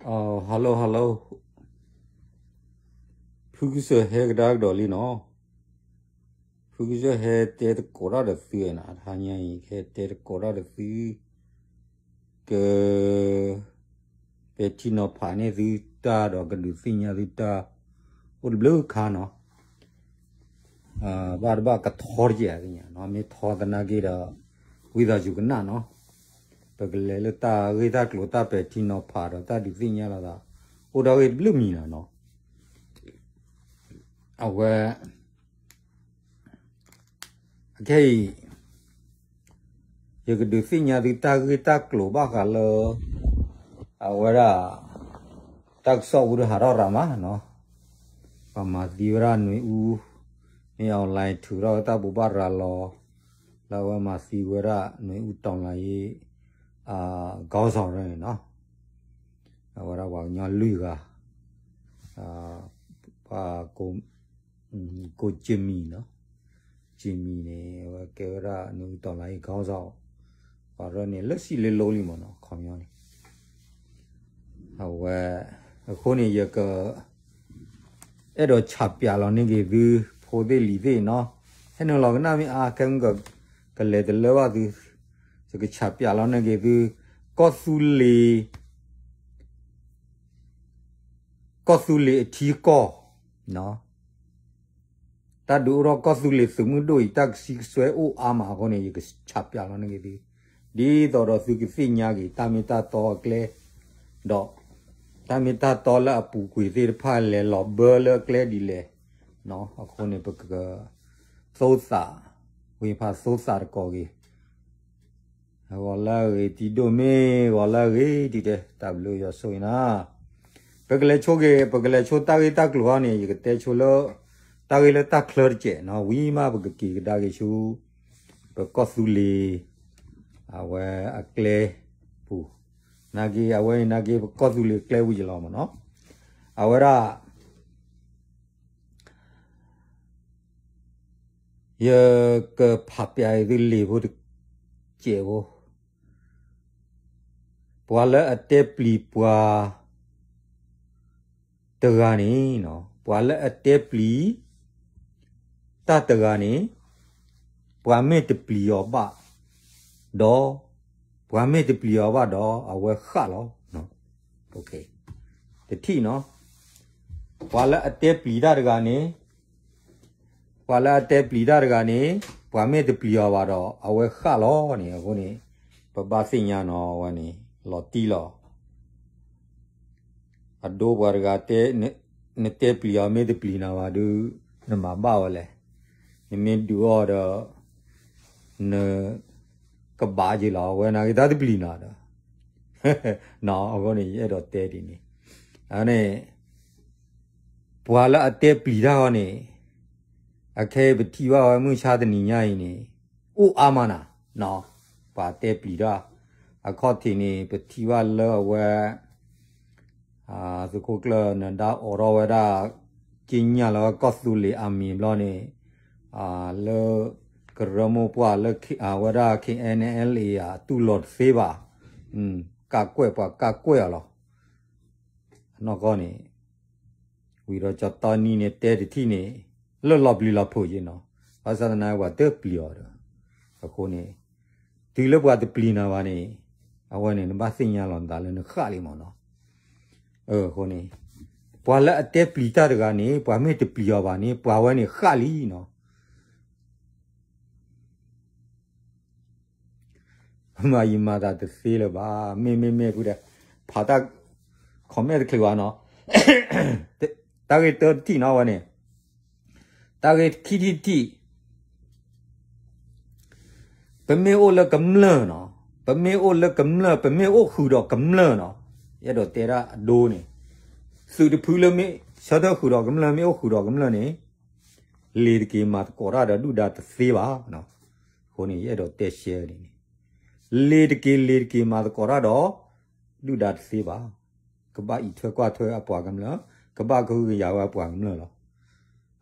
Hello hello, ဖုကစၢၢ်ဟဲကဒါကဒီးလံနီၤ, ဖုကစၢၢ်ဟဲတဲသကိးတၢ်ဒီးသုနီၤ, တဟါညါအံၤ ကဟဲတဲသကိးတၢ်ဒီးသု, က ပဲာ်ထံနီၤဖးန့ၢ်သုတၢ်ဒီးကဒုးသ့ၣ်ညါသုတၢ်, အိၣ်တဘျုးခါနီၤ, ဘၣ်တဘၣ်ကထီတကဲးသ့ၣ်ညါနီၤ, မ့ၢ်ထီသနာ်က့ဒီး ဝံသးစူၤကနၣ်နီၤ, ပကလဲၤလၢတၢ်ဂ့ၢ်တၢ်ကျိၤတၢ်ပဲာ်ထံနီၤဖးဒီးတၢ်ဒုးသ့ၣ်ညါလိာ်သး, အိၣ်ဒီးဂ့ၢ်တဘျုးမံၤလီၤနီၤ, အဝဲ အခဲအံၤ ယကဒုးသ့ၣ်ညါသုတၢ်ဂ့ၢ်တၢ်ကျိၤဘၣ်ဃးလၢ အဝဲဒၣ် တၢ်ကစီၣ်အူတဟးထီၣ်ရၤမးနီၤ, ပှၤမၤသံဝဲဒၣ်နွေဦး, မ့ၢ် online ထုးထီၣ်ဝဲတၢ်ဘိးဘၣ်ရၤလီၤ, လၢအဝဲမၤသံဝဲဒၣ်နွေဦးတော်လှန်ရေး ခေါင်းဆောင်န့ၣ်နီၤ, အဝဲဒၣ်ပှၤကညီလွံၢ်ဂၤ ပှၤ ကို Jimmy နီၤ, Jimmy န့ၣ် အဝဲကဲဝဲဒၣ်နွေဦးတော်လှန်ရေး ခေါင်းဆောင်, ပှၤရၢန့ၣ် လၢစံးလၢလိလံမ့ၢ်နီၤ, ခီပညီန့ၣ် အဝဲ အဃိန့ၣ် ယက အဲၣ်ဒိးဆးပၠးလီၤန့ၢ်က့ၤသု ဖိသ့ၣ်လံၤသ့ၣ်နီၤ, ဟဲနုာ်လီၤကနၣ်မ့ၢ်အါ ခဲမုၢ်က ကလဲၤတလၢဘၣ်သု, ယကဆးပၠးလီၤန့ၢ်က့ၤသု ကီၢ်သူလ့ၤ ကီၢ်သူလ့ၤအထံအကီၢ်, တၢ်ဒုးအိၣ်ထီၣ်ကီၢ်သူလ့ၤသုးမုၢ်ဒိၣ်အံၤ တၢ်ကဆံကစွဲအိၣ်အါမးအဃိန့ၣ် ယကဆးပၠးလီၤန့ၢ်က့ၤသု, ဒ်သိးဒီးသုကသ့ၣ်ညါက့ၤ တၢ်မ့ၢ်တၢ်တီအကျဲ, ဒီး တၢ်မ့ၢ်တၢ်တီလၢအပူၤကွံာ်သ့ၣ်တဖၣ်လဲၤလီၤဘၢလၢအကျဲဒ်လဲၣ်, အဃိန့ၣ် ပက သိသး, ဝံဖးသိသးတကိးဂ့ၤ ဂီၤလၢအဂ့ၤ တံၤဒိၣ်မ့ၢ်ဂီၤလၢအဂ့ၤ တံၤတဲ တၢ်ဘျုးယွၤဆိၣ်ဂ့ၤနၤ, ပကလဲၤဆိက့ၤ ပကလဲၤဆိတၢ်ဂ့ၢ်တၢ်ကျိၤအံၤန့ၣ် ယကတဲဆိလၢ တၢ်ဂ့ၢ်လၢတၢ်ချၢတစဲးနီၤ, ဝံၤမးပကက့ၤကဒါက့ၤဆူ ပကီၢ်သူလ့ၤ အဝဲအကျဲပူၤ, နာ်က့ အဝဲအံၤနာ်က့ ပကီၢ်သူလ့ၤကျဲပူၤယလီၤမ့ၢ်နီၤ, အဝဲဒၣ် ယကဖးပၠးအံၤသုလံာ်ဖိတစဲးဖိ, ပှၤလၢအတဲပျံၤပှၤတဂၤန့ၣ်, ပှၤလၢအတဲပျံၤတၢ်တဂၤန့ၣ်, ပှၤမ့ၢ်တပျံၤအီၤဘၣ်, ဒီး ပှၤမ့ၢ်တပျံၤအီၤဘၣ်ဒီး အဝဲဃၣ်လီၤ. တထံၣ်နီၤ, ပှၤလၢအတဲပျံၤတၢ်တဂၤန့ၣ်, ပှၤလၢအတဲပျံၤတၢ်တဂၤန့ၣ်, ပှၤမ့ၢ်တပျံၤအီၤဘၣ်ဒီး အဝဲဃၣ်လီၤန့ၣ်, အဃိန့ၣ် ပဘၣ်သ့ၣ်ညါနီၤ, အဝဲန့ၣ် လီၤတံၢ်လီၤ. အဒိပှၤတဂၤတဲ, နတဲပျံၤအီၤ မ့ၢ်တပျံၤနၤဘၣ်ဒုး, နမၤဘၣ်ဝဲလဲၣ်. နမ့ၢ်ဒုးအီၤဒီး နကဘၣ်က့ၤလီၤ, အဝဲနာ်က့ၤတၢ်တပျံၤနၤဒီး, အဃိန့ၣ် ယအဲၣ်ဒိးတဲဒ်န့ၣ်, အန့ၣ် ပှၤလၢအတဲပျံၤတၢ်အီၤန့ၣ်, အခဲအံၤပထံၣ်ဘၣ်ဝဲမုၢ်ဆါတနံၤညါအံၤန့ၣ်, အိၣ်အါမးနၤ, ပှၤတဲပျံၤတၢ်, အခီၣ်ထံးန့ၣ် ပထံၣ်ဘၣ်လၢအဝဲ သုးခိၣ်ကျၢၢ်နဒါအိးထီၣ်ဝဲဒၣ် က့ညၣ်လၢကီၢ်သူလ့ၤအမံၤဘျီန့ၣ်, လၢကရၢမိၢ်ပှၢ်လၢအဝဲဒၣ် K N L A အတူၢ်လိာ်တသ့ဘၣ်, ကးကွဲၢ်ပှၤကးကွဲၢ်အီၤလီၤ. အနီၢ်ကီၢ်န့ၣ် ဝံၤဒီးကၠီတီနံၤန့ၣ်တဲတထံၣ်န့ၣ် လၢလီၤပျံၤလီၤဖုးက့နီၤ, ဘၣ်ဆၣ်သနာ်က့ပှၤတပျံၤအီၤဒီး, အဃိန့ၣ် တုၤလၢပှၤတပျံၤနၤဘၣ်န့ၣ်, အဝဲန့ၣ် နဘၣ်သ့ၣ်ညါလီၤနသးလၢနဃၣ်လံမ့ၢ်နီၤ. အဃိန့ၣ် ပှၤလၢအတဲပျံၤတၢ်တဂၤန့ၣ် ပှၤမ့ၢ်တပျံၤအီၤဘၣ်န့ၣ် ပှၤဝဲန့ၣ်ဃၣ်လံနီၤ. မၤယံာ်မၤသးတသ့လၢၤဘၣ်, မ့မ့မ့ၢ်ဖုဒီး ဖးတၢ် comment တချုးဘၣ်နီၤ, တၢ်ဂ့ၢ်တၢတထံၣ်နီၤဝဲန့ၣ်, တၢ်ဂ့ၢ်ခံထံၣ်တထံၣ် ပမ့ၢ်အိၣ်လၢကမျၢၢ်နီၤ, ပမ့ၢ်အိၣ်လၢကမျၢၢ် ပမ့ၢ်အိၣ်ဃုာ်ဒီးကမျၢၢ်နီၤ, ယအဲၣ်ဒိးတဲဒၣ်အဒိန့ၣ်, သုးတဖုလၢမ့ၢ်ဆၢထၢၣ်ဃုာ်ဒီးကမျၢၢ် မ့ၢ်အိၣ်ဃုာ်ဒီးကမျၢၢ်န့ၣ်, လ့ၤတက့ၤမၤသကိးတၢ်ဒီးဒုၣ်ဒါတသ့ဘၣ်. အဃိန့ၣ် ယအဲၣ်ဒိးတဲရှဲဒ်န့ၣ်, လ့ၤတက့ၤ လ့ၤတက့ၤမၤသကိးတၢ်ဒီး ဒုၣ်ဒါတသ့ဘၣ်. ကဘၣ်အံးထွဲကွၢ်ထွဲအပှၤကမျၢၢ်, ကဘၣ်ကဟုကယာ်ဝဲအပှၤကမျၢၢ်လီၤ.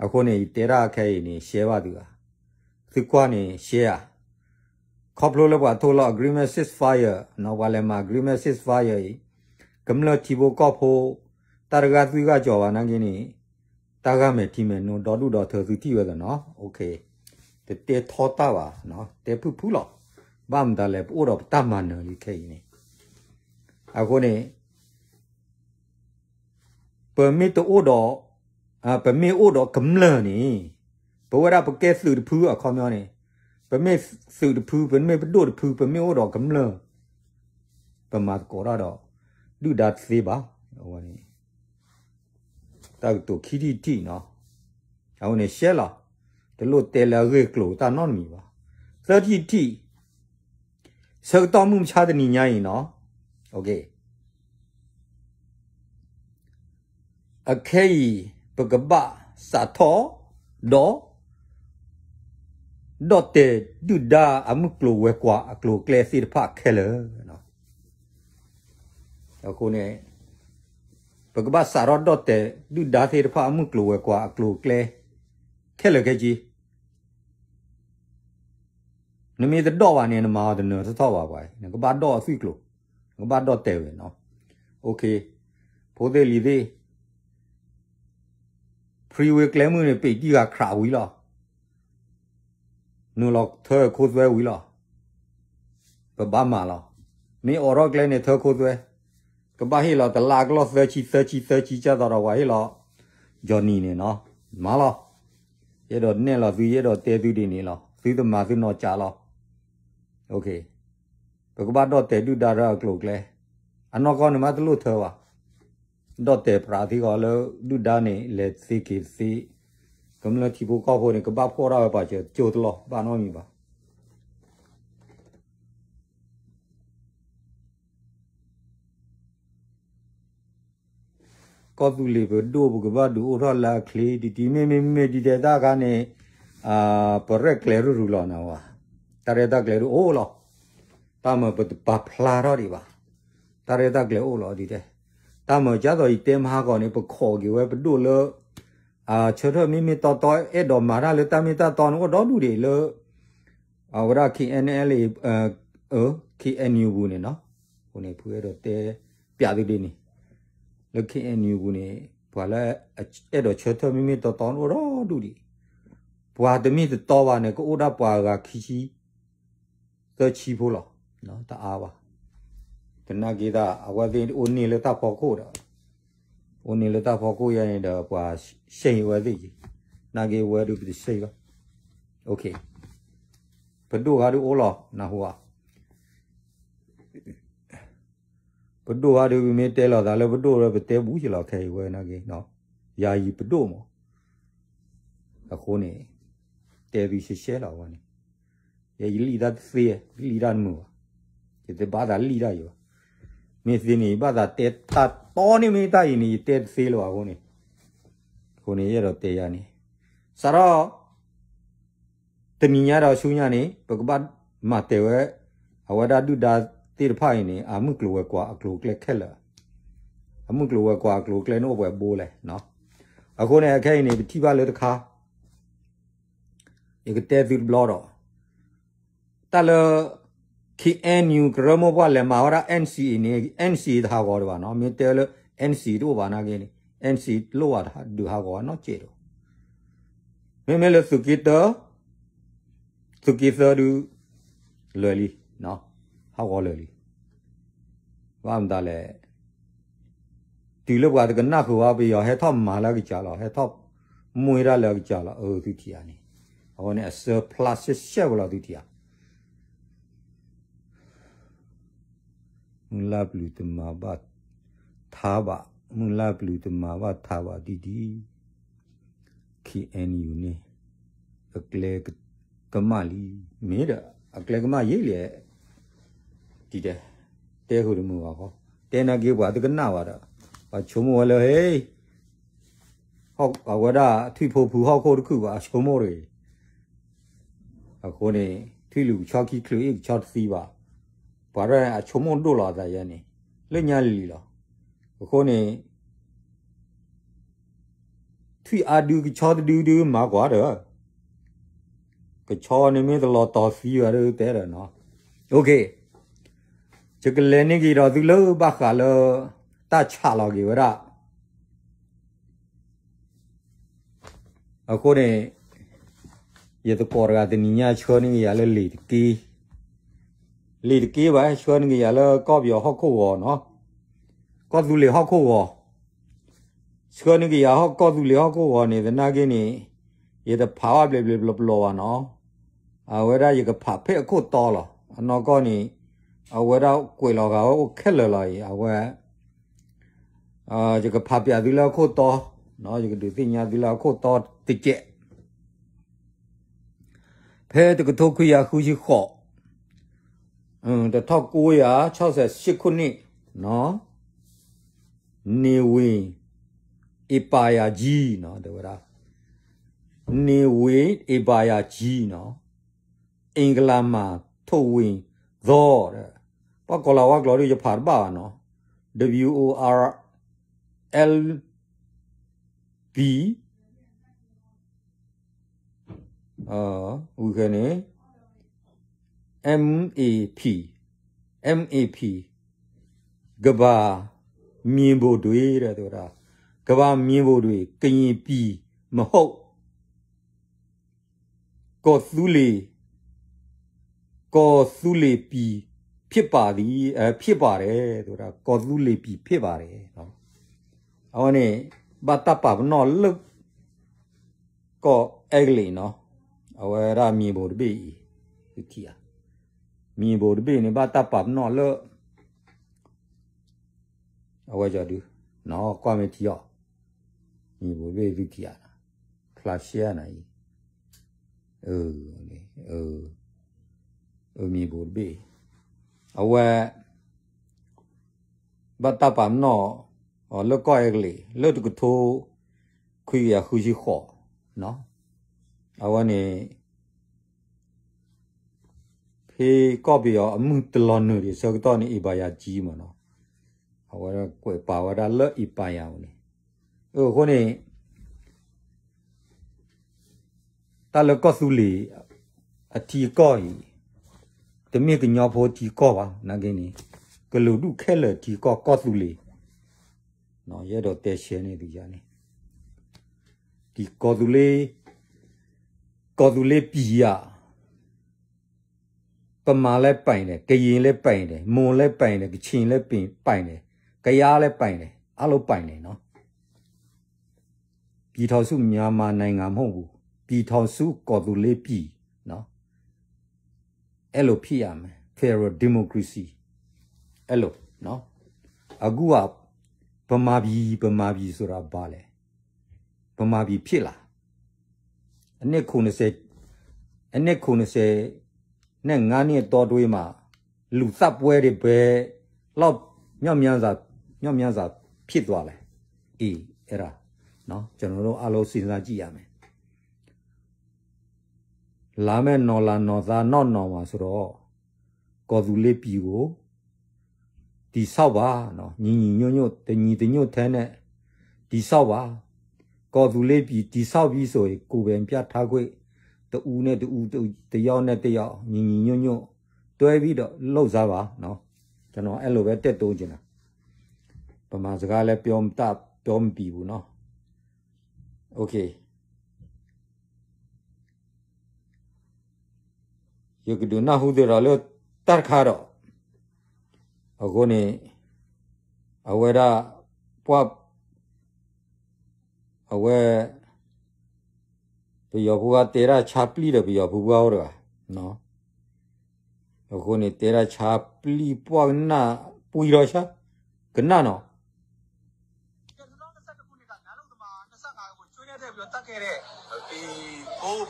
အဃိန့ၣ် ယတဲဒၣ်ခဲအံၤန့ၣ် ရှဲဘၣ်သုဧါ, သုကွၢ်န့ၣ်ရှဲဧါ, ခီဖျိလၢပှၤထိၣ်လီၤ agreement ceasefire နီၤ, ပှၤလဲၤမၤ agreement ceasefire အံၤ, ကမျၢၢ်ထံဖိကီၢ်ဖိ တၢ်တဂၢ်သွံၣ်ဂၢ်ကီၤဘၣ်နာ်က့န့ၣ် တၢ်ဂၢ်မဲာ်ထံမဲာ်နိ ဒီဒူၣ်ဒီထၢသုထံၣ်ဝဲသ့ၣ်နီၤ. တတဲထီတၢ်ဘၣ်, တဲဖုၣ်ဖုၣ်လီၤ. ဘၣ်မတၤလဲၣ် ပအိၣ်ဒီးပတၢ်မၤနၢၤလံခဲအံၤန့ၣ်. အဃိန့ၣ် ပမ့ၢ်တအိၣ်ဒီး, ပမ့ၢ်အိၣ်ဒီးကမျၢၢ်န့ၣ်, ပဝဲဒၣ်ပကဲသုးတဖုအခီပညီန့ၣ်, ပမ့ၢ်သုးတဖု ပမ့ၢ်ပဒိၣ်တဖု ပမ့ၢ်အိၣ်ဒီးကမျၢၢ်, ပမၤသကိးတၢ်ဒီး ဒုၣ်ဒါတသ့ဘၣ်. အဝဲန့ၣ် တၢ်ကတိၤခံထံၣ်တထံၣ်နီၤ. အဝဲန့ၣ်ရှဲလီၤ. တလိၣ်တဲလၢအဂ့ၢ်ကျိၤတၢ်နီတမံၤဘၣ်. သၢထံၣ်တထံၣ်, ဆၢကတီၢ်မုၢ်မဆါတနံၤညါအံၤနီၤ, အခဲအံၤ ပကဘၣ်စးထီၣ်ဒီး ဒီၣ်တဲာ်ဒုၣ်ဒါအမုၢ်ကျိၤဝဲၤကွာ်အကျိၤအကျဲသ့ၣ်တဖၣ်ခဲလၢာ်. အဃိန့ၣ် ပကဘၣ်စးထီၣ်ဒီၣ်တဲာ်ဒုၣ်ဒါသ့ၣ်တဖၣ်အမုၢ်ကျိၤဝဲၤကွာ်အကျိၤအကျဲ ခဲလၢာ်ခဲဆ့ နမ့ၢ်တဒီၣ်ဘၣ်န့ၣ် နမၤအီၤတနၢၤထီၣ်ထီၣ်ဘၣ်ပှၤ, နကဘၣ်ဒီၣ်အသွံၣ်ကျိၤ, နကဘၣ်ဒီၣ်တဲာ်ဝဲနီၤ. ဖိသ့ၣ်လံၤသ့ၣ်, freeway ကျဲမုၢ်န့ၣ် ပ့းတံၢ်ဂၤခြးဝံၤလီၤ. နုာ်လီၤထၢခိသွဲဝံၤလီၤ. ပဘၣ်မၤလီၤ. မ့ၢ်အိးထီၣ်ကျဲန့ၣ်ထၢခိသွဲ, ကဘၣ်ဟ့ၣ်လီၤတလါကလီၢ်သၢဆံ သၢဆံ သၢဆံ ကၢ်သိးဒီးပှၤဟ့ၣ်လီၤ Johnny န့ၣ်နီၤ. မၤလီၤ. ယအဲၣ်ဒိးနဲၣ်လီၤသု, ယအဲၣ်ဒိးတဲသုဒ်န့ၣ်လီၤ. သုတမၤသုနီၢ်ကးလီၤ. ပကဘၣ်ဒီၣ်တဲာ်ဒုၣ်ဒါဒီးအကျိၤအကျဲ, အနီၢ်ကီၢ်န့ၣ်မးတလိၣ်ထၢဘၣ်. ဒီၣ်တဲာ်ပြးသ့ဂီၤလၢ ဒုၣ်ဒါန့ၣ် လဲၤသ့က့ၤသ့, ကမျၢၢ်ထံဖိကီၢ်ဖိန့ၣ် ကဘၣ်ဖှီၣ်ဒၣ်ဝဲပာ်စၢၤကၠိတလီၢ် ဘၣ်နီတမံၤဘၣ်. ကီၢ်သူလ့ၤပဒိၣ် ပကဘၣ်ဒုးအိၣ်ထီၣ်လၢအချ့, ဒ်တံၤမ့ၢ်မ့မ့ၢ်ဒ်တဲတၢ်ခါန့ၣ်, ပရဲၣ်ကျဲၤရုၢ်ရုၢ်လီၤနဝဲ, တၢ်ရဲၣ်တၢ်ကျဲၤဒုးအိၣ်လီၤ. တၢ်မၤပတပာ်ဖျါထီၣ်ဒံးဘၣ်. တၢ်ရဲၣ်တၢ်ကျဲၤအိၣ်လီၤဒ်တဲ, တၢ်မၤကၢ်သိးယတဲမဟါကီးန့ၣ် ပခိးက့ၤဝဲပဒိၣ်လၢ ဆၢထၢၣ်မ့မ့ၢ်တီတီ အဲၣ်ဒိးမၤတၢ်လၢတၢ်မ့ၢ်တၢ်တီန့ၣ် အိၣ်ဒီဒူၣ်ဒံးလၢ အဝဲဒၣ် KNLA, KNU ပူၤန့ၣ်နီၤ. အဃိန့ၣ် ဖုအဲၣ်ဒိးတဲပျးသုဒ်န့ၣ်, လၢ KNU ပူၤန့ၣ် ပှၤလၢအဲၣ်ဒိးဆၢထၢၣ်မ့မ့ၢ်တီတီန့ၣ် အိၣ်ဒီဒူၣ်ဒံး, ပှၤတမ့ၢ်တတီဘၣ်န့ၣ် ကအိၣ်ဒၣ်ပှၤအဂၤခံဆံ သၢဆံဖိလီၤ, တအါဘၣ်. သနာ်က့ဒၣ် အဝဲသ့ၣ်အိၣ်န့ၢ်လၢတၢ်ဖီခိၣ်ဒီး, အိၣ်န့ၢ်လၢတၢ်ဖီခိၣ်ယါန့ၣ်ဒီး ပှၤဆဲးအဝဲသ့ၣ်က့ၤ, နာ်က့ဝဲဒုးပတဆဲးဘၣ်. ပဒိၣ်ဂၤဒုးအိၣ်လီၤ နၢ်ဟူဧါ. ပဒိၣ်ဂၤဒုး ပမ့ၢ်တဲလီၤသးလၢပဒိၣ်ဒီး ပတဲဘူးက့ၤလီၤခဲအံၤဝဲနာ်က့, ယၤယံၤပဒိၣ်မး. အဃိန့ၣ် တဲသုရှဲရှဲလီၤဝဲန့ၣ်, ယဲယလံၣ်တၢ်တသ့, ယလံၣ်တၢ်တမုာ်ဘၣ်, ယတဘၣ်သးလံၣ်တၢ်ယံၤဘၣ်. မ့ၢ်သ့န့ၣ် ယဘၣ်သးတဲတၢ်တီန့ၣ် မ့ၢ်တၢ်အံၤန့ၣ် ယတဲတသ့လၢၤဘၣ်အဃိန့ၣ်, အဃိန့ၣ် ယအဲၣ်ဒိးတဲယၤန့ၣ်, စးထီၣ် တနံၤညါဒီးဆူညါန့ၣ် ပကဘၣ်မၤတဲာ်ဝဲ အဝဲဒၣ်ဒုၣ်ဒါသ့ၣ်တဖၣ်အံၤန့ၣ် အမုၢ်ကျိၤဝဲၤကွာ်အကျိၤအကျဲခဲလၢာ်, အမုၢ်ကျိၤဝဲၤကွာ်အကျိၤအကျဲန့ၣ်အိၣ်ပှဲၤဘိလဲၣ်. အဃိန့ၣ် အခဲအံၤန့ၣ် ပထံၣ်ဘၣ်လၢတခါ ယကတဲသုတဘျီဒီး တၢ်လၢ KNU ကရၢမိၢ်ပှၢ်လဲၤမၤဝဲဒၣ် NCA န့ၣ် NCA တဟးဂီၤဒံးဘၣ်နီၤ. မ့ၢ်တဲလၢ NCA တအိၣ်ဘၣ်နာ်က့န့ၣ် NCA တလိၣ်ဘၣ်ဒုးဟးဂီၤနီတစဲးဒီး မ့မ့ၢ်လၢသုးက့တၢ သုးက့သၢဒုး လၢာ်လံ, ဟးဂီၤလၢာ်လံ. ဘၣ်မတၤလဲၣ်, တုၤလၢပှၤတကနၣ်ဃုာ်ဘၣ် ပယီၤဟဲထီၣ်မၤလၢအကစၢ်လီၤ, ဟဲထီၣ်မွ့တၢ်လၢအကစၢ်လီၤ, အသုထံၣ်ဧါန့ၣ်. အဝဲန့ၣ်အစၢဖျါရှဲရှဲဝဲလီၤသုထံၣ်ဧါ. မုၢ်လၢ်ပျုၤတမၤဘၣ်ထါဘၣ်, မုၢ်လၢ်ပျုၤတမၤဘၣ်ထါဘၣ်ဒ်ဒ် KNU န့ၣ် အကျဲကမၣ်လံ, မ့ၢ်ဒီး အကျဲကမၣ်ယံာ်လံ, ဒ်တဲ, တဲဃုာ်တမုာ်ဘၣ်ဃီ, တဲနာ်က့ပှၤတကနၣ်ဘၣ်ဒီး ပှၤဆိကမိၣ်ဝဲလၢ ဟ့ၣ် အဝဲဒၣ်ထွံၣ်ဖိဖုဟီၣ်ခိၣ်တခုၣ်ဘၣ် အဆိကမိၣ်တဂ့ၤ. အဃိန့ၣ် ထွံၣ်လုာ်ကဆီခံချုးအ့ၣ်ကဆီတသံဘၣ်, ပှၤရဲၣ်အဆိကမိၣ်ဒိၣ်လီၤအသးယဲန့ၣ် လၢညါလံလီၤ. အဃိန့ၣ် ထွံၣ်အါဒုကဆီတဒုဒုမၤကွၢ်ဒီး ကဆီန့ၣ်မ့ၢ်တလီၤတီၤသံဘၣ်ဒီးတဲဒီးနီၤ. ယကလဲၤန့ၢ်က့ၤဒီးသုလၢဘၣ်ဃးလၢ တၢ်ဆးလီၤက့ၤဝဲဒၣ် အဃိန့ၣ် ယသကိးတဂၤတနံၤညါဆှၢန့ၢ်က့ၤယၤလၢလံာ်တက့ၢ်, လံာ်တက့ၢ်ဘၣ် ဆှၢန့ၢ်က့ၤယၤလၢကီၢ်ပယီၤဟီၣ်ခိၣ်ဂီၤနီၤ, ကီၢ်သူလ့ၤဟီၣ်ခိၣ်ဂီၤ, ဆှၢန့ၢ်က့ၤယၤဟီၣ်ကီၢ်သူလ့ၤဟီၣ်ခိၣ်ဂီၤန့ၣ် သနာ်က့န့ၣ် ယတဖးဘၣ်ဘျဲးဘျဲးပျီပျီဘၣ်နီၤ, အဝဲဒၣ်ယကဖးဖဲအခိၣ်တီလီၤ. အနီၢ်ကီၢ်န့ၣ် အဝဲဒၣ်ကွဲးလီၤဂာ်ဝဲအိၣ်ခဲလၢာ်လီၤအံၤ အဝဲ ယကဖးပျးသုလၢအခိၣ်တီ, ယကဒုးသ့ၣ်ညါသုလၢအခိၣ်တီတကဲး, ဖဲတကထိခွံကယၤဃုဆံဃိး, တထီၣ်ကိးယၤ ဆီၣ်ဆဲးရှစ်ခုနစ်, နေဝင် အ့ပါယၤကြီးနီၤ တဲဝဲဒၣ်, နေဝင် အ့ပါယၤကြီးနီၤ, အင်္ဂလမၤ ထုတ်ဝေသော ပှၤကိးလီၤဝဲကျိာ်ဒီး ယဖးတဘၣ်ဘၣ်နီၤ, W O R L B ဝံၤခဲန့ၣ် M A P, M A P ကမ္ဘာ့မြေပုံတွေ တဲဝဲဒၣ်, ကမ္ဘာ့မြေပုံတွေ ကရင်ပြည်မဟုတ် ကီၢ်သူလ့ၤ, ကီၢ်သူလ့ၤပြည်ဖြစ်ပါသည်, အဲ, ဖြစ်ပါတယ် တဲဝဲဒၣ်, ကီၢ်သူလ့ၤပြည် ဖြစ်ပါတယ် အဝဲန့ၣ် ဘၣ်တၢ်ပာ်ပနီၣ်လၢ ကီၢ်အဲကလံးနီၤ, အဝဲဒၣ်မြေပုံတဘ့ၣ်အံၤ, သုထံၣ်ဧါ, မြေပုံတဘ့ၣ်န့ၣ် ဘၣ်တၢ်ပာ်ပနီၣ်လၢ အဝဲကီဒု, ကွၢ်မ့ၢ်ထံအီၤ, မြေပုံတဘ့ၣ်သုထံၣ်ဧါ, ဖျါရှဲနၤအံၤ, မြေပုံတဘ့ၣ်, အဝဲ ဘၣ်တၢ်ပာ်ပနီၣ်အီၤလၢကီၢ်အဲကလံး လၢတကထိခွံကယၤဃုဆံဃိး, အဝဲန့ၣ် ဖဲကီၢ်ပယီၤအမုၢ်တလီၤနုာ်ဒံးဆၢကတီၢ်န့ၣ် အ့ပါယၤကံမးနီၤ, အဝဲကွဲးပာ်ဝဲဒၣ်လၢအ့ပါယၤအံၤန့ၣ်, အဃိန့ၣ် တၢ်လၢကီၢ်သူလ့ၤအထံအကီၢ်အံၤ, တမ့ၢ်ကညီဖိထံကီၢ်ဘၣ်, နာ်က့န့ၣ် ကလုာ်ဒူၣ်ခဲလၢာ်ထံကီၢ် ကီၢ်သူလ့ၤ, ယအဲၣ်ဒိးတဲရှဲန့ၢ်သုယၤန့ၣ်, ကီၢ်သူလ့ၤ, ကီၢ်သူလ့ၤပံၤယၤ ပမၤလၢပၢ်န့ၣ်, ကယ့ၤလၢပၢ်န့ၣ်, မိၢ်လၢပၢ်န့ၣ်, ကဆ့ၣ်လၢပၢ်န့ၣ်, ကယါလၢပၢ်န့ၣ်, အါလိၢ်ပၢ်န့ၣ်နီၤ, ပြည်ထောင်စုမြန်မာနိုင်ငံမဟုတ်ဘူး, ပြည်ထောင်စုကီၢ်သူလ့ၤပံၤနီၤ, အဲလိုဖြစ်ရမယ်, Federal Democracy, အဲလိုနီၤ, အခုက ဗမာပြည်, ဗမာပြည်ဆိုတာဘာလဲ, ဗမာပြည်ဖြစ်လား, အနှစ်ခုနှစ်ဆယ်, အနှစ်ခုနှစ်ဆယ် နှစ်ငါးနှစ်အတောအတွင်းမှာ လူသတ်ပွဲတွေဘယ်လောက် မြောက်များစွာ မြောက်များစွာဖြစ်သွားလဲ, အေး, အဲ့ဒါနော်, ကျွန်တော်တို့အားလုံးစဉ်းစားကြည့်ရမယ်. လာမယ့်နော်လာနော်သားနော်နော်မှာဆိုတော့ ကီၢ်သူလ့ၤပံၤကို တည်ဆောက်ပါနော်, ညီညီညွတ်ညွတ်, တညီတညွတ်ထဲနဲ့ တည်ဆောက်ပါ. ကီၢ်သူလ့ၤပံၤတည်ဆောက်ပြီဆိုရင် ကိုယ်ပိုင်ပြဋ္ဌာန်းခွင့် တဦးနဲ့တဦး, တယောက်နဲ့တယောက် ညီညီညွတ်ညွတ် တွဲပြီးတော့ လုပ်စားပါနော်. ကျွန်တော်အဲ့လိုပဲ တက်တိုးချင်တာ. ဗမာစကားလည်း ပြောမတတ်, ပြောမပြီဘူးနော်. OK. ယကဒုးနၢ်ဟူသ့ဒီးလၢတၢ်တခါဒီး, အဃိန့ၣ် အဝဲဒၣ် ပှၤ အဝဲ ပယီၤဖိဂါတဲဒၣ်ဆါပျံၢ်ဒီး ပယီၤဖိဂါအိၣ်တဂၤ, အဃိန့ၣ် တဲဒၣ်ဆါပျံၢ်ပှၢ်ကနၣ် ပှံၤဒီးဆါ ကနၣ်နီၤ. နှစ်ဆယ့်တစ်ခုနှစ်က နန်းလုံးသမား နှစ်ဆယ့်ငါးကို ဆွေးနွေးထည့်ပြီးတော့ သတ်ခဲ့တဲ့ ဒီ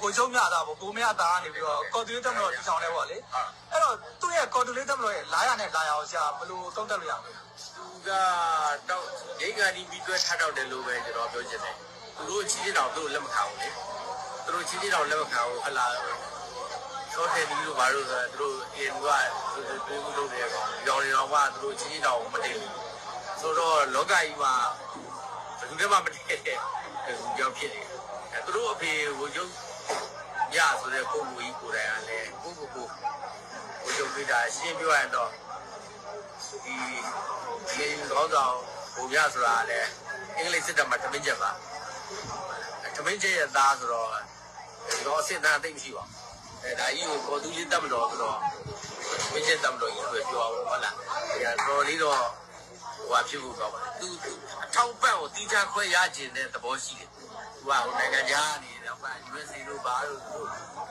ဗိုလ်ချုပ်မြတ်အသန်းပေါ့, ကိုမင်းအသန်းကနေပြီးတော့ ကော်သူလေးတပ်မတော်တည်ထောင်တဲ့ပေါ့လေ. အဲ့တော့ သူ့ရဲ့ကော်သူလေးတပ်မတော်ရဲ့ လာရနဲ့ လာရအောင် ဆရာ ဘယ်လိုသုံးသပ်လို့ရမလဲ? သူက တောက်, ရိတ်ခါနီးပြီး တွဲထားတောက်တယ်လို့ပဲ ကျွန်တော်ပြောချင်တယ်. သူတို့ချင်းချင်းတောင် သူတို့လက်မခံဘူးလေ. သူတို့ချင်းချင်းတောင် လက်မခံဘူး, ဟလာ ရှော့ထဲနီးတို့ဘာတို့ဆိုတော့ သူတို့ KNU က သူတို့ သူတို့လုပ်နေတယ်ကွာ. ရောင်နေတော့မှ သူတို့ချင်းချင်းတောင် မတည့်ဘူး. ဆိုတော့ လောကကြီးမှာ ဘယ်သူနဲ့မှမတည့်တဲ့ လူမျိုးဖြစ်နေတယ်. သူတို့အဖေ ဗိုလ်ချုပ်မြတ်ဆိုတဲ့ ပုဂ္ဂိုလ်ကြီးကိုယ်တိုင်ကလည်း ကိုယ့်ကိုယ်ကို ဗိုလ်ချုပ်ပေးတာ ရှင်းပြောရရင်တော့ ဒီ KNU ခေါင်းဆောင် ဗိုလ်များဆိုတာလည်း အင်္ဂလိပ်စစ်တပ်မှာ ထမင်းချက်ပါ။ ထမင်းချက်ရဲ့သားဆိုတော့ ဒီစစ်သားသိပ်မရှိပါဘူး။ အဲဒါကြီးကို ကော်သူလေးတပ်မတော်ဆိုတော့ ထမင်းချက်တပ်မတော်ကြီးလို့ပြောအောင်ဟုတ်လား။ တော်တော်လေးတော့ ဟိုဟာဖြစ်ဖို့ကောင်းပါတယ်။ သူအထောက်အပံ့ကိုသီးခြားခွဲရချင်တဲ့သဘောရှိတယ်။ သူကဟိုနိုင်ငံခြားနေတော့ USA တို့ဘာလို့တို့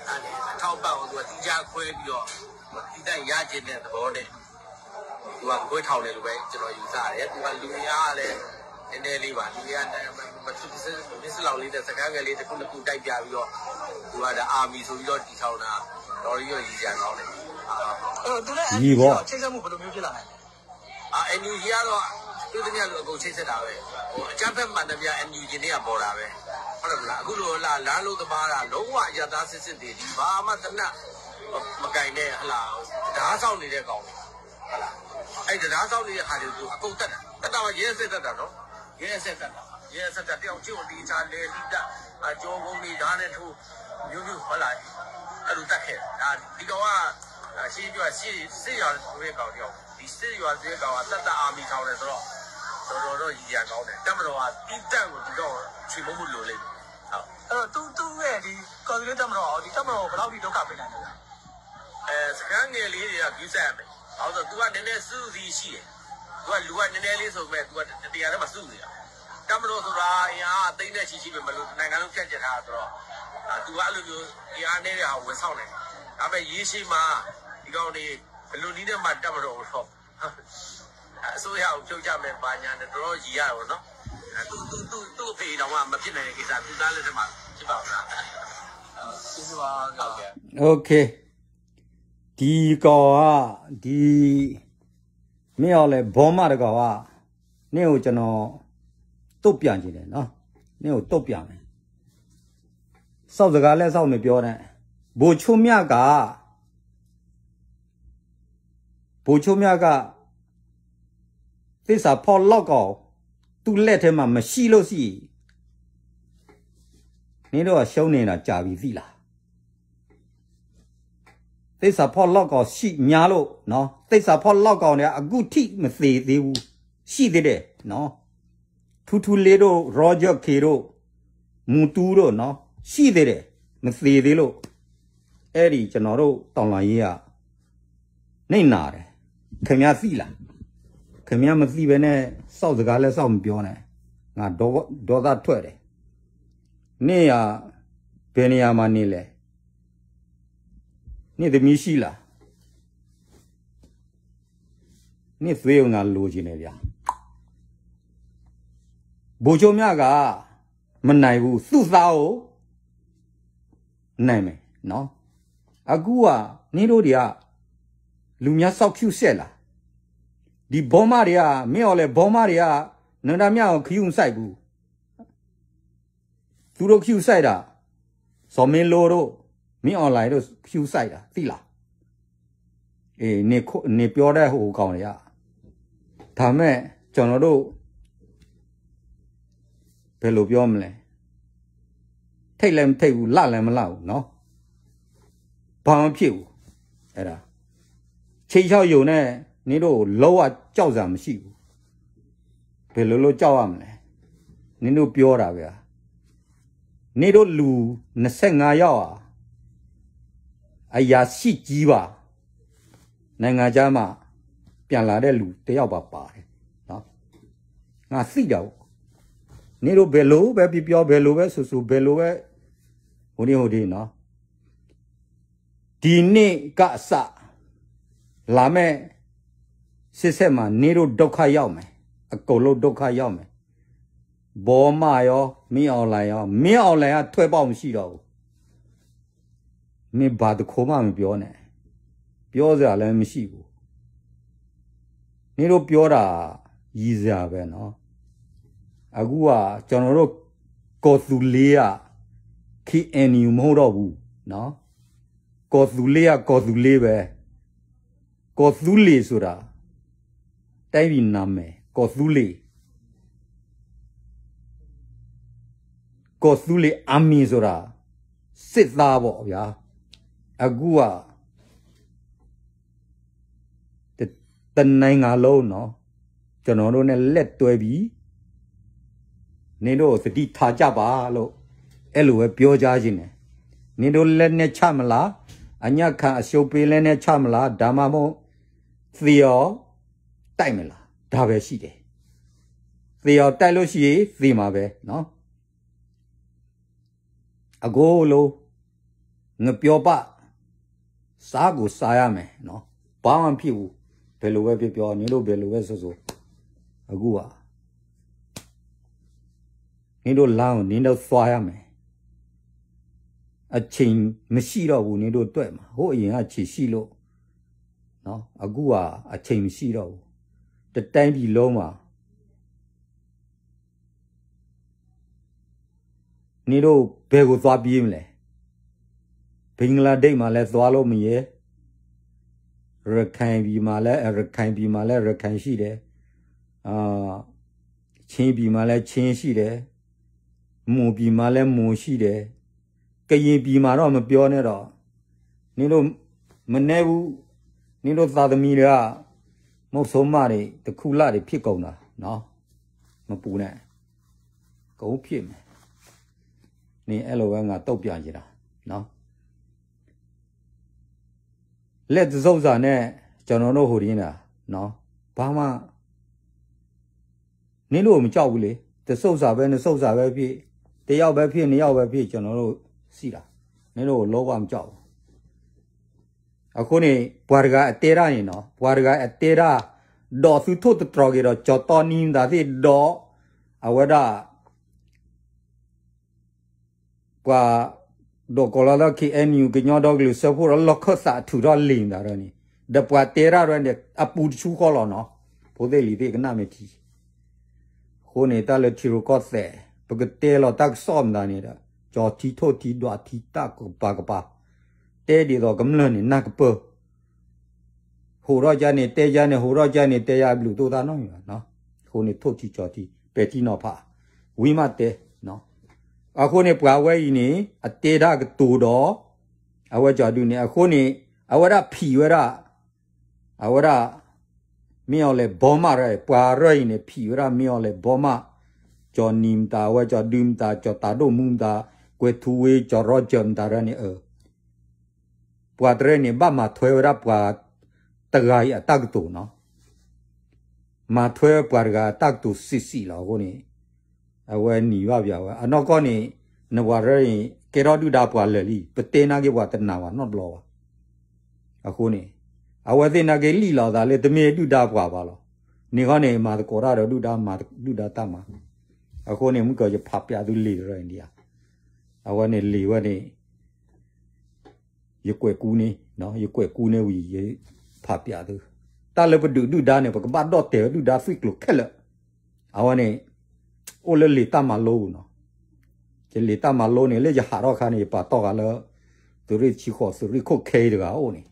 အဲ့ဒါအထောက်အပံ့ကိုသူကသီးခြားခွဲပြီးတော့သီးသန့်ရချင်တဲ့သဘောနဲ့ သူကခွဲထောင်တယ်လို့ပဲကျွန်တော်ယူဆတယ်။ သူကလူအင်အားလည်းနည်းနည်းလေးပါ။ လူအင်အားမစ်စလောက်လေးနဲ့စခန်းငယ်လေးတစ်ခုနှစ်ခုတိုက်ပြပြီးတော့သူကဒါအာမီဆိုပြီးတော့တည်ထောင်တာတော်တော်ကြီးရည်စရာကောင်းတယ်။ အဲတော့သူနဲ့ ယီၤဘီ NUG တော့ချိတ်ဆက်မှုဘယ်လိုမျိုးဖြစ်လာနိုင်လဲ။ NUG ကတော့သူတည်းလိုအကုန်ချိတ်ဆက်တာပဲ။ ဟိုအကြမ်းဖက်မှန်သမျှ NUG နဲ့ကပေါ်တာပဲ။ ဟုတ်တယ်မလား။ အခုလိုလာလမ်းလို့သမားတာလုံးဝအရပ်သားစစ်စစ်တွေဒီဘာမှတနတ်မကင်တဲ့ဟလာတရားဆောင်နေတဲ့ကောင်တွေဟလာအဲ့တရားဆောင်နေတဲ့ဟာတွေကိုအကုန်တတ်တာတတ်တာပါရဲစက်တတ်တာနော်။ ရဲစက်တတ်တာရဲစက်တတ်တယောက်ချင်းကိုဒီချာလဲလီတတ်အကျော်ကုန်မိသားနဲ့ထိုးမျိုးမျိုးဟလာအဲ့လိုတတ်ခဲ့တာဒီကောင်ကရှင်းပြောရှင်းစစ်ရော်ဆိုတဲ့ကောင်တယောက်ဒီစစ်ရော်ဆိုတဲ့ကောင်ကတတ်တတ်အာမီထောင်တယ်ဆိုတော့တော်တော်တော့ရည်ရကောင်းတယ်တပ်မတော်ကတီးတန့်ကိုဒီတော့ချေမှုန်းမှုလိုလိမ့်မယ်။ အဲ့တော့သူသူ့ရဲ့ဒီကော်သူလေးတပ်မတော်ဒီတပ်မတော်ဘယ်လောက်ထိဒုက္ခပေးနိုင်လဲဗျာ။ အဲစခန်းငယ်လေးတွေကဂုစက်ရမယ်။ ဘာလို့ဆိုသူကနည်းနည်းစုစည်းရှိတယ်။ သူကလူကနည်းနည်းလေးဆိုပေမဲ့သူကတတရားတည်းမှစုနေတာ။ တပ်မတော်ဆိုတာအင်အားအသိန်းနဲ့ချီရှိပေမဲ့လို့နိုင်ငံလုံးဖြန့်ကျက်ထားတာဆိုတော့သူကအဲ့လိုမျိုးအင်အားနည်းတဲ့ဟာကိုဝင်ဆောင်နိုင်တယ်။ ဒါပေမဲ့ရေရှည်မှာဒီကောင်တွေဘယ်လိုနည်းနဲ့မှတပ်မတော်ကိုတော့အစိုးရကိုဖြုတ်ချမယ်ဘာညာနဲ့တော်တော်ရည်ရတယ်ပေါ့နော်။ သူသူသူသူ့အဖေတောင်မှမဖြစ်နိုင်တဲ့ကိစ္စသူသားလက်ထက်မှာဖြစ်ပါ့မလား။ ဟုတ်ကဲ့ OK ဒီကောင်ကဒီမင်းအောင်လှိုင်ဘောမတကောင်ကနေ့ကိုကျွန်တော်တုတ်ပြန်ချင်တယ်နော်နေ့ကိုတုတ်ပြန်မယ်စောက်စကားလက်စောက်မပြောနဲ့ဗိုလ်ချုပ်မြတ်ကဗိုလ်ချုပ်မြတ်ကသစ္စာဖောက်လောက်ကောင်သူ့လက်ထဲမှာမရှိလို့ရှိရင်နင်တို့ကရှုံးနေတာကြာပြီသိလားသစ္စာဖောက်လောက်ကောင်ရှိများလို့နော်သစ္စာဖောက်လောက်ကောင်တွေကအဂုထိမသေးသေးဘူးရှိသေးတယ်နော်ထူထူလေးတို့ Roger K တို့မူတူတို့နော်ရှိသေးတယ်မသေးသေးလို့အဲ့ဒီကျွန်တော်တို့တော်လှန်ရေးကနှိပ်နတယ်ခင်ဗျားသိလားခင်ဗျားမသိဘဲနဲ့စောက်စကားလဲစောက်မပြောနဲ့ငါဒေါသထွက်တယ်နေ့ကဘယ်နေရာမှာနေလဲနေ့သမီးရှိလားနေ့သွေးကိုငါလိုချင်တယ်ဗျာဗိုလ်ချုပ်မြတ်ကမနိုင်ဘူးသူ့သားကိုနိုင်မယ်နော်အခုကနင်တို့တွေကလူများစောက်ဖြူဆက်လာဒီဘောမတွေကမင်းအောင်လဲဘောမတွေကနန္ဒမြအောင်ခရုံးစိုက်ဘူးသူတို့ခရုံးစိုက်တာစော်မင်းလို့တို့မင်းအောင်လှိုင်တို့ခရုံးစိုက်တာသိလားအေးနေနေပြောတဲ့ဟိုကောင်တွေကဒါမဲ့ကျွန်တော်တို့ဘယ်လိုပြောမလဲထိတ်လည်းမထိတ်ဘူးလန့်လည်းမလန့်ဘူးနော်ဘာမှဖြစ်ဘူးအဲ့ဒါချိတ်ချောက်ယုံနဲ့နင်တို့လုံးဝကြောက်စရာမရှိဘူးဘယ်လိုလုပ်ကြောက်ရမလဲနင်တို့ပြောတာပဲနင်တို့လူနှစ်ဆယ့်ငါးယောက်ဟာအရာရှိကြီးပါနိုင်ငံခြားမှာပြန်လာတဲ့လူတစ်ယောက်ပါပါတယ်နော်ငါသိတာပေါ့နင်တို့ဘယ်လိုပဲပြပြောဘယ်လိုပဲဆူဆူဘယ်လိုပဲဟိုဒီဟိုဒီနော်ဒီနေ့ကအစလာမဲ့စစ်ဆက်မှာနေတို့ဒုက္ခရောက်မယ်အကုန်လုံးဒုက္ခရောက်မယ်ဘောမရောမင်းအောင်လှိုင်ရောမင်းအောင်လှိုင်ကထွက်ပေါက်မရှိတော့ဘူးမင်းဘာတစ်ခုမှမပြောနဲ့ပြောစရာလည်းမရှိဘူးနင်တို့ပြောတာရည်စရာပဲနော်အခုကကျွန်တော်တို့ကော်သူလေးက KNU မဟုတ်တော့ဘူးနော်ကော်သူလေးကကော်သူလေးပဲကော်သူလေးဆိုတာတိုင်းပြည်နာမည်ကော်သူလေးကော်သူလေး army ဆိုတာစစ်သားပေါ့ဗျာအခုကတနိုင်ငံလုံးနော် ကျွန်တော်တို့နဲ့လက်တွဲပြီ, နင်တို့သတိထားကြပါလို့ အဲ့လိုပဲပြောကြားချင်တယ်. နင်တို့လက်နက်ချမလား, အညံ့ခံအရှုံးပေးလက်နက်ချမလား, ဒါမှမဟုတ်သေအောင်တိုက်မလား, ဒါပဲရှိတယ်. သေအောင်တိုက်လို့ရှိရင်သေမှာပဲနော်. အကိုလို ငပြောပ စားကိုစားရမယ်နော်. ဘာမှမဖြစ်ဘူး. ဘယ်လိုပဲပြောပြော နင်တို့ဘယ်လိုပဲဆိုဆို အခုက နင်တို့လမ်းကို နင်တို့သွားရမယ်. အချိန်မရှိတော့ဘူး နင်တို့အတွက်မှာ. ဟိုးအရင်ကအချိန်ရှိလို့နော်. အခုကအချိန်မရှိတော့ဘူး. တစ်တိုင်းပြည်လုံးမှာ နင်တို့ဘယ်ကိုသွားပြေးမလဲ? ဘင်္ဂလားဒေ့ရှ်မှာလည်းသွားလို့မရယ်. ရခိုင်ပြည်မှာလည်း ရခိုင်ပြည်မှာလည်း ရခိုင်ရှိတယ်. အာ, ချင်းပြည်မှာလည်း ချင်းရှိတယ်. မွန်ပြည်မှာလည်း မွန်ရှိတယ်. ကရင်ပြည်မှာတော့မပြောနဲ့တော့. နင်တို့မနည်းဘူး. နင်တို့သားသမီးတွေက မုဆိုးမတွေ တခူလာတွေဖြစ်ကုန်တာနော်. မပူနဲ့. ကုန်ဖြစ်မယ်. နင်အဲ့လိုပဲငါတုံ့ပြန်ချင်တာနော်. လက်တစုပ်စာနဲ့ ကျွန်တော်တို့ဟိုတည်းနေတာနော်. ဘာမှ နင်တို့ကိုမကြောက်ဘူးလေ. တစုပ်စာပဲ နှစ်စုပ်စာပဲဖြစ်, တစ်ယောက်ပဲဖြစ် နှစ်ယောက်ပဲဖြစ် ကျွန်တော်တို့ရှိတာ. နင်တို့ကိုလုံးဝမကြောက်ဘူး. အဃိန့ၣ် ပှၤတဂၤအတဲတၢ်န့ၣ်နော်, ပှၤတဂၤအတဲတၢ် ဒီးသုထိၣ်သတြီၤက့ၤဒီး ကၠီၤတီနံၤမတၤသ့ၣ်ဒီး အဝဲဒၣ် ပှၤ ဒီးကိးလီၤသီ ခ့ၣ်အဲၣ်ယူၣ် ကညီဒီကလုာ်စၢဖှိၣ်ဒီး လီၢ်ခၢၣ်သးအထုးထီၣ်လံာ်မတၤဒီးန့ၣ်, ဒီးပှၤတဲတၢ်ဒီးန့ၣ် အပူၤတဆူဃီလီၤနော်. ဖိသ့ၣ်လံၤသ့ၣ်ကနၣ်မ့ၢ်ထံ အဃိန့ၣ် တၢ်လၢထံရူၢ်ကီၢ်သဲး ပကတဲလီၤတၢ်ကစီၣ်မတၤန့ၣ်ဒီး ကၠီၤထံထိၣ်ထံဒွးထံတၢ်ကပၤကပၤ, တဲဒ်သိးကမျၢၢ်န့ၣ် နၢ်ကပၢၢ် ဟိးထီၣ်ကါန့ၣ် တဲယါန့ၣ် ဟိးထီၣ်ကါန့ၣ် တဲယါဘျုးတိၢ်တၢ်နီတမံၤဘၣ်. အဃိန့ၣ် ထိၣ်ထံကၠီၤထံ ပဲာ်ထံနီၤဖး ဝံၤမးတဲ. အဃိန့ၣ် ပှၤဝဲအံၤန့ၣ် အတဲတၢ်ကတိၤဒီး အဝဲကၠီၤဒုန့ၣ် အဃိန့ၣ် အဝဲဒၣ်ဖံးဝဲဒၣ် အဝဲဒၣ် မ့ၢ်အီၤလဲၤဘီမးရ ပှၤရၢအံၤန့ၣ် ဖံးဝဲဒၣ်မ့ၢ်အီၤလဲၤဘီမး, ကၠီၤနံၤမတၤ အဝဲကၠီၤဒုမတၤ ကၠီၤတၤဒိၣ်မူမတၤ ကွဲၤထူဝ့ ကၠီၤရီကၠၢၣ်မတၤရၢန့ၣ် အ ပှၤတရၢန့ၣ် ဘၣ်မၤထွဲဝဲဒၣ်ပှၤတဂၤအံၤအတၢ်ကတိၤနီၤ. မၤထွဲပှၤတဂၤအတၢ်ကတိၤစံးစံးလီၤအဃိန့ၣ် အဝဲနံၤဘၣ်ပဝဲ အနီၢ်ကီၢ်န့ၣ် နပှၤတရၢန့ၣ် ကဲထီၣ်ဒုၣ်ဒါပှၤလၢာ်လံ ပတဲနာ်က့ၤပှၤတနာ်ဘၣ်နီတဘျီဘၣ်. အဃိန့ၣ် အဝဲသ့ၣ်နာ်က့ၤလံၣ်လီၤသးလၢတမ့ၢ်ဒုၣ်ဒါပှၤဘၣ်လီၤ. န့ၣ်ခီန့ၣ် မၤသကိးတၢ်ဒီးဒုၣ်ဒါ မၤဒုၣ်ဒါတၢ်မၤ. အဃိန့ၣ် မုၢ်ကီးယဖးပျးသုလံာ်တရၢအံၤဒံးဧါ. အဝဲန့ၣ်လံာ်ဝဲန့ၣ် ယကွဲးကူန့ၣ် ယကွဲးကူန့ၣ်ဝံၤ ယဖးပျးသု. တၢ်လၢပဒုးဒုၣ်ဒါန့ၣ် ပကဘၣ်ဒီၣ်တဲာ်ဝဲဒုၣ်ဒါသွံၣ်ကျိၤခဲလၢာ်. အဝဲန့ၣ် အိၣ်လၢလံာ်တၢ်မၤလိပူၤနီၤ. ယလံာ်တၢ်မၤလိန့ၣ် လၢယဟးထီၣ်အခါန့ၣ် ယပာ်တီၢ်ဃာ်လၢ သုးရ့ၣ်ဆံဃိး သုးရ့ၣ်ခိၣ်ခဲအံၤတဂၤအိၣ်န့ၣ်.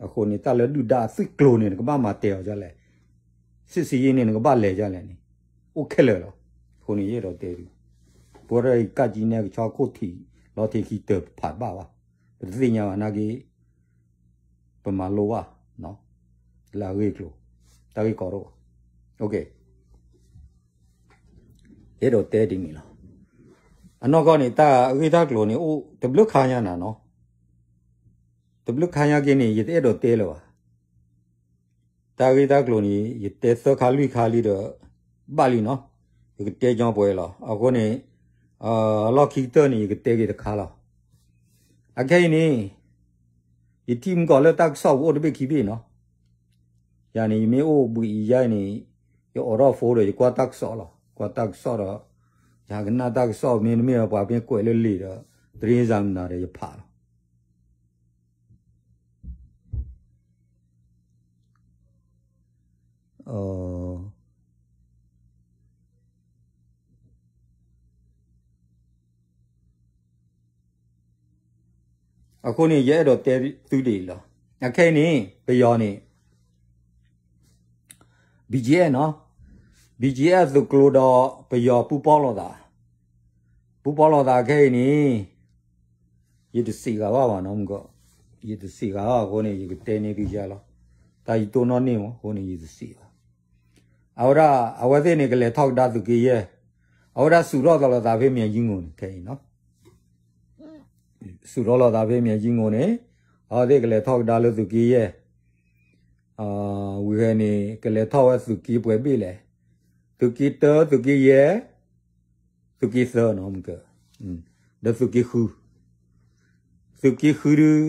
အဃိန့ၣ် တၢ်လၢဒုၣ်ဒါအသွံၣ်ကျိၤန့ၣ် နကဘၣ်မၤတဲာ်အီၤဒ်လဲၣ်. စစ်ဆင်ရေးန့ၣ် နကဘၣ်လဲၤဒ်လဲၣ်န့ၣ် အိၣ်ခဲလၢာ်လီၤ. အဃိန့ၣ် ယအဲၣ်ဒိးတဲသု ပဝဲဒၣ်အံၤ ကးကံနဲကဆီခိၣ်ထံး လီၤထံးခံတၢၢ်တဖးဘၣ်ဘၣ်. ပတသ့ၣ်ညါဘၣ်နာ်က့ ပမၤလိဘၣ် လၢအဂ့ၢ်အကျိၤ တၢ်ဂ့ၢ်ကီတအိၣ်ဘၣ်. အဲၣ်ဒိးတဲဒ်န့ၣ်လီၤ. အနီၢ်ကီၢ်န့ၣ် တၢ်ဂ့ၢ်တၢ်ကျိၤန့ၣ် အိၣ်တဘျုးခါညါနၤနီၤ. တဘျုးခါညါက့ၤန့ၣ် ယတအဲၣ်ဒိးတဲလၢၤဘၣ်. တၢ်ဂ့ၢ်တၢ်ကျိၤန့ၣ် ယတဲသၢခါလွံၢ်ခါလံဒီး ဘၣ်လံနီၤ. ယကတဲညီပှဲၤလီၤ. အဃိန့ၣ် လီၢ်ခံကတၢၢ်န့ၣ် ယကတဲက့ၤတခါလီၤ. အခဲအံၤန့ၣ် ယထံၣ်မုၢ်ကီးလၢတၢ်ကစီၣ်ပူၤအိၣ်တဘ့ၣ်ခံဘ့ၣ်နီၤ. ယၤန့ၣ် ယမ့ၢ်အိၣ်ဘှံးအံၤယါအံၤန့ၣ် ယအိးထီၣ် phone ဒီး ယကွၢ်တၢ်ကစီၣ်လီၤ. ကွၢ်တၢ်ကစီၣ်ဒီး ယကနၣ်တၢ်ကစီၣ် မ့တမ့ၢ်ဒီး ပှၤမ့ၢ်ကွဲးလၢလံာ်ဒီး တရ့စၢ်မနုၤဒီး ယဖးလီၤ. အဃိန့ၣ် ယအဲၣ်ဒိးတဲသုဒ်အံၤလီၤ. အခဲအံၤန့ၣ် ပယီၤန့ၣ် BGF နီၤ, BGF သုးကျိၤဒီးပယီၤပူၤပီလိာ်သး, ပူၤပီလိာ်သးခဲအံၤန့ၣ် ယတစံးဂ့ၤဘၣ်ဘၣ်နီၤ, ယတစံးဂ့ၤဘၣ်အဃိန့ၣ် ယကတဲန့ၢ်သုယါလီၤ. တၢ်ယတိၢ်နီၣ်န့ၢ်မးအဃိန့ၣ် ယတစံးဘၣ်. အဝဲဒၣ် အဝဲသ့ၣ်န့ၣ် ကလဲၤထီၣ်ကဒါသုးက့ယဲၢ်, အဝဲဒၣ်စူးထီၣ်သးလိာ်သးဖဲမၠဲၤယံငိၣ်န့ၣ် ခဲအံၤနီၤ စူးထီၣ်လိာ်သးဖဲမၠဲၤယံငိၣ်န့ၣ် အဝဲသ့ၣ်ကလဲၤထီၣ်ကဒါလၢသုးက့ယဲၢ်, ဝံၤဟဲန့ၣ် ကလဲၤထီၣ်ဝဲသုးက့ပှဲၤဘ့ၣ်လဲၣ်, သုးက့တၢ သုးက့ယဲၢ်, သုးက့သၢနီၤ, ဒီးသုးက့ဃု, သုးက့ဃုဒုး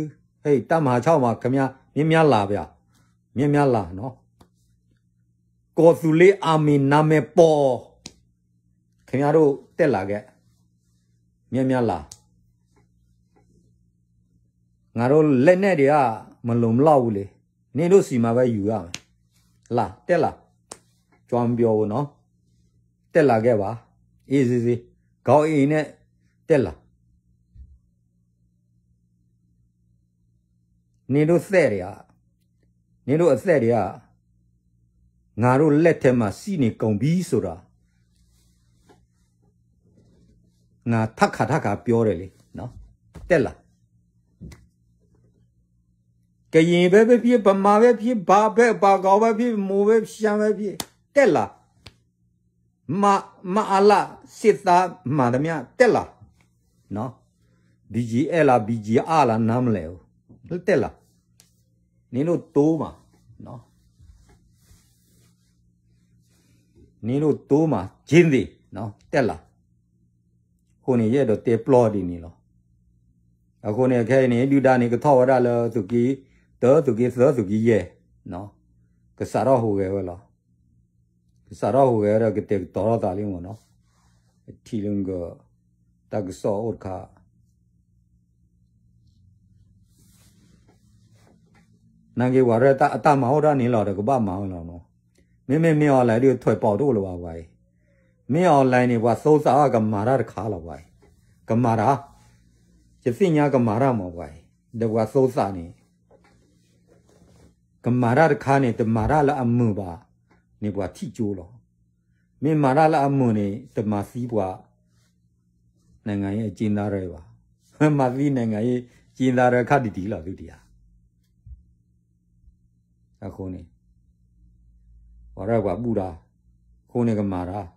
ဟဲ တၢ်မၤဟးဆီၣ်မး ခမၠ မ့ၢ်မၠၢ်လၤပၠး, မ့ၢ်မၠၢ်လၤနီၤ, ကီၢ်သူလ့ၤအမံၤနါမဲာ်ပီၤ, ခမၠိၣ်တဲလၤကဲ, မ့ၢ်မၠၢ်လၤ, ငါတို့လက်နက်တွေက မလုံလောက်ဘူးလေ, နင်တို့ဆီမှာပဲယူရမယ်, လၤ တဲလၤ, ကၠွမ်ပျီၤနီၤ, တဲလၤကဲဘၣ်, အေးစေစေ, ခေါင်းအေးအေးနဲ့ တဲလၤ နင်တို့သက်တွေက, နင်တို့အသက်တွေက ငါတို့လက်ထဲမှာရှိနေကုန်ပြီဆိုတာ ငါထပ်ခါထပ်ခါပြောတယ်လေ, တဲလၤ, ကရင်ပဲဖြစ်ဖြစ်, ဗမာပဲဖြစ်ဖြစ်, ဘာပဲ, ဘာကီပဲဖြစ်ဖြစ်, မွန်ပဲဖြစ်, ရှမ်းပဲဖြစ်ဖြစ်, တဲလၤ, မ, မအလ စစ်သားမှန်သမျှ တဲလၤ, နော်, BGF လား, BGR လား, နားမလည်ဘူး, တဲလၤ, နင်တို့တိုးမှာ, နော်, နင်တို့တိုးမှာ, ကျင်းသေး, နော်, တဲလၤ, အဃိန့ၣ် ယအဲၣ်ဒိးတဲပျီဒ်န့ၣ်လီၤ. အဃိန့ၣ် ခဲအံၤန့ၣ် ဒုၣ်ဒါန့ၣ် ကထီၣ်ဝဲဒၣ်လၢ သုးက့တၢ, သုးက့သၢ, သုးက့ယဲၢ်, ကစးထီၣ်ဟူးဂဲၤဝဲလီၤ. ကစးထီၣ်ဟူးဂဲၤဝဲဒီး ကတဲာ်ကတီၤထီၣ်သးလံမ့ၢ်နီၤ, ထံၣ်လၢက တၢ်ကစီၣ်အိၣ်တခါ နာ်က့ ပှၤရဲၣ်တၢ်အတၢ်မၤအိၣ်ဒၣ်န့ၣ်လီၤဒီး ကဘၣ်မၤဝဲလီၤနီၤ. မ့မ့ၢ်မ့ၢ် online ဒုး ထွဲးပေါက် တအိၣ်လၢၤဘၣ်ပှၤအံၤ, မ့ၢ် online န့ၣ် ပှၤသိသးအကမၤတၢ်တခါလီၤပှၤအံၤ, ကမၤတၢ်, ယသ့ၣ်ညါကမၤတၢ်မးပှၤအံၤ, ဒီးပှၤသိသးန့ၣ် ကမၤတၢ်တခါန့ၣ် တမၤတၢ်လၢအမုာ်ဘၣ်န့ၣ် ပှၤထံၣ်ကၠိလီၤ. မ့ၢ်မၤတၢ်လၢအမုာ်န့ၣ် တမၤသံပှၤ နိုင်ငံရေးအကျဉ်းသားတွေပါ, မၤသံ နိုင်ငံရေးအကျဉ်းသားတွေ ခါဒံးဒံးလီၤ သုတယၤ. အဃိန့ၣ် ပှၤရဲၣ်ပှၤဘူၣ်တၢ်, အဃိန့ၣ်ကမၤတၢ်,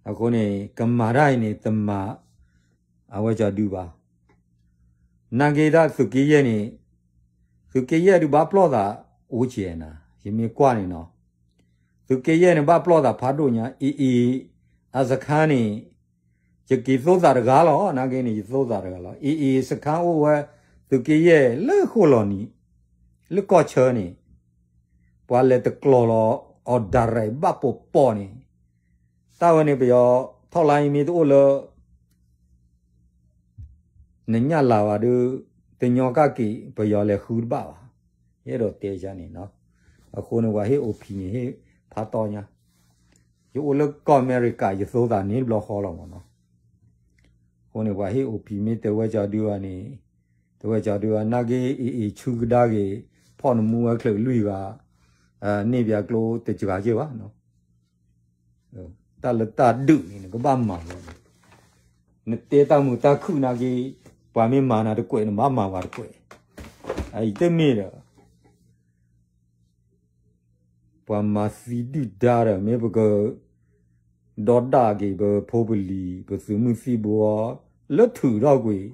အဃိန့ၣ် ကမၤတၢ်အံၤန့ၣ် တမၤ အဝဲကၠီဒုဘၣ်. နာ်က့ တၢ်သုးက့ယဲၢ်န့ၣ်, သုးက့ယဲၢ်ဒုးဘၣ်ပျီၢ်သးအိၣ်ကဲနၤ, ယမ့ၢ်ကွၢ်န့ၣ်နီၤ, သုးက့ယဲၢ်န့ၣ် ဘၣ်ပျီၢ်သးဖးဒိၣ်ညါ, AA အစခန်းန့ၣ် ယက့ၤသိသးတဂၤလီၤ, နာ်က့န့ၣ် ယသိသးတဂၤလီၤ. AA စခန်းအိၣ်ဝဲ သုးက့ယဲၢ်လၢဃိၣ်လီၤနံၤ, လၢကီၢ်ဆၢန့ၣ် ပှၤလဲၤတကျိၤလီၤ အီၤ direct ဘၣ်ပိာ်ပိာ်န့ၣ်, တၢ်ဝဲန့ၣ် ပယီၤ ထောက်လှမ်းရေး မ့ၢ်တအိၣ်လၢ နညၣ်လၤဘၣ်ဒီး တညီကၣ်က့ၤ ပယီၤလဲၤဃုတဘၣ်ဘၣ်. ယအဲၣ်ဒိးတဲယၤန့ၣ်နီၤ. အဃိန့ၣ် ပှၤဟ့ၣ်အိၣ်ဖံးန့ၣ် ဟ့ၣ်ဖးတီညါ, ယအိၣ်လၢကီၢ်အမဲရကၤ ယသိသးန့ၣ်တဘျီဃီလီၤမ့ၢ်နီၤ. အဃိန့ၣ် ပှၤဟ့ၣ်အိၣ်ဖံးမ့ၢ်တဲဝဲကၠီဒုဂၤန့ၣ်, တဲဝဲကၠီဒုဂၤ နာ်က့ AA ဆူကဒါက့ၤ ဖီၣ်နမူဝဲချၢးလွံၢ်ဂၤ, န့ၢ်ဘၣ်ကျိတစှၤက့ၤဘၣ် တၢ်လၢတၢ်ဒုးန့ၣ် နကဘၣ်မၤလီၤ. နတဲတၢ်မုာ်တၢ်ခုၣ်နာ်က့, ပှၤမ့ၢ်မၤနၤတကွဲး နဘၣ်မၤပှၤတကွဲး. အအံၤတမ့ၢ်ဒီး ပှၤမၤသံဒုၣ်ဒါဒီး မ့ၢ်ပက ဒီဒၣ်က့ၤပဖိပလံၤ ပသုးမုၢ်သံၣ်ဘိ လၢထုးထီၣ်ကွံာ်,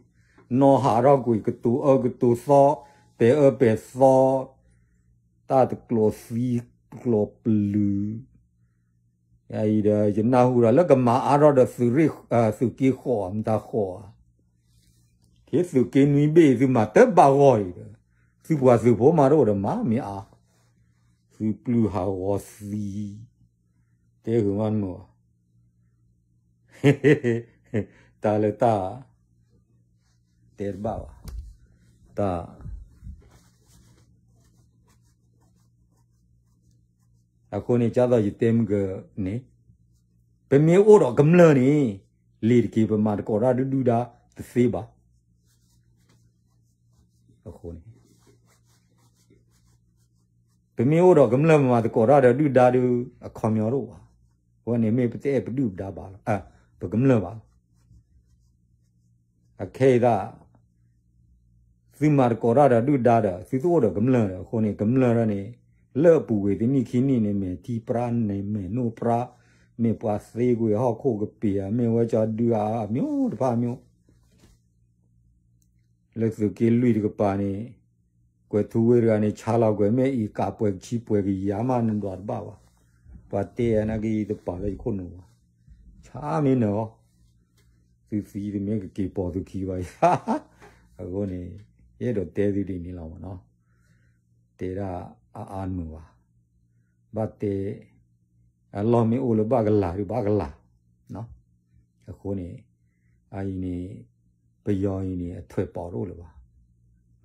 နီၢ်ဟးထီၣ်ကွံာ်, ကတိၤအၢကတိၤသီ, ပဲၤအၢပဲၤသီ, တၢ်တကျိၤသံကျိၤပလုာ် အံၤဒီး ယနၢ်ဟူဒီး လၢကမၤအါထီၣ်ဒီး သုးက့ဃိး မတၤဃိးဧါ, က့ၤသုးက့နွံဘ့ၣ် သုမၤတဘၣ်ဂီၢ်အံၤဒီး သုပှၤသုးဖိမၤတအိၣ်ဒီးမၤမ့ၢ်အါ, သုပျုၢ်ဟးဂီၤသံ, တဲဂ့ၤမးနမုာ်ဘၣ် တၢ်လၢတၢ် တဲတဘၣ်ဘၣ်, တၢ် အဃိန့ၣ် ကၢ်သိးယတဲမုၢ်ကန့ၣ်, ပမ့ၢ်အိၣ်ဒီးကမျၢၢ်န့ၣ် လ့ၤတက့ၤ ပမၤသကိးတၢ်ဒုၣ်ဒုၣ်ဒါတသ့ဘၣ်. အဃိန့ၣ် ပမ့ၢ်အိၣ်ဒီးကမျၢၢ် ပမၤသကိးတၢ်ဒီးဒုၣ်ဒါဒုး အခီပညီတအိၣ်ဘၣ်. အဝဲန့ၣ်မ့ၢ်ပတအဲၣ်ပဒုၣ်ပဒါဘၣ်လီၤ, ပကမျၢၢ်ဘၣ်လီၤ. အခဲအံၤဒၣ် သုမၤသကိးတၢ်ဒီးဒုၣ်ဒါဒီး သုတအိၣ်ဒီးကမျၢၢ်ဒီး အဃိန့ၣ် ကမျၢၢ်ဒၣ်န့ၣ် လၢအပူၤကွံာ်တနံၣ်ခံနံၣ်န့ၣ် မဲာ်ထံပြါန့ၣ် မဲာ်နိၣ်ပြါ, မ့ၢ်ပှၤသ့ကွံာ်ဟီၣ်ခိၣ်ကပ့ၤဧါ, မ့ၢ်ဝဲကၠီဒုဧါ, အမျိုးတဖၣ်မျိုး လၢသုးက့လွံၢ်တကပၤန့ၣ် ကွဲၤထူဝ့တဂၤန့ၣ် ဆါလီၤကွံာ် မ့ၢ်အံၤကးပှဲၤကဆံပှဲၤကယၤမး နဒွးတဘၣ်ဘၣ်. ပှၤတဲနာ်က့ ယတပာ်လၢယခိၣ်နူာ်ဘၣ်. ဆါမ့ၢ်နၢၤအီၤ, သုသံတမ့ၢ်ကက့ၤပိာ်သုခံဘၣ်ယၤ. အဃိန့ၣ် ယအဲၣ်ဒိးတဲသုဒ်န့ၣ်လီၤမ့ၢ်နီၤ. တဲဒၣ်အအါမုာ်ဘၣ်. ဘၣ်တဲ အလီၢ်မ့ၢ်အိၣ်လၢဘၣ်ကလာ်ဒုးဘၣ်ကလာ်. အဃိန့ၣ် အအံၤန့ၣ် ပယီၤအံၤန့ၣ် အထွဲးပီးတအိၣ်လၢၤဘၣ်.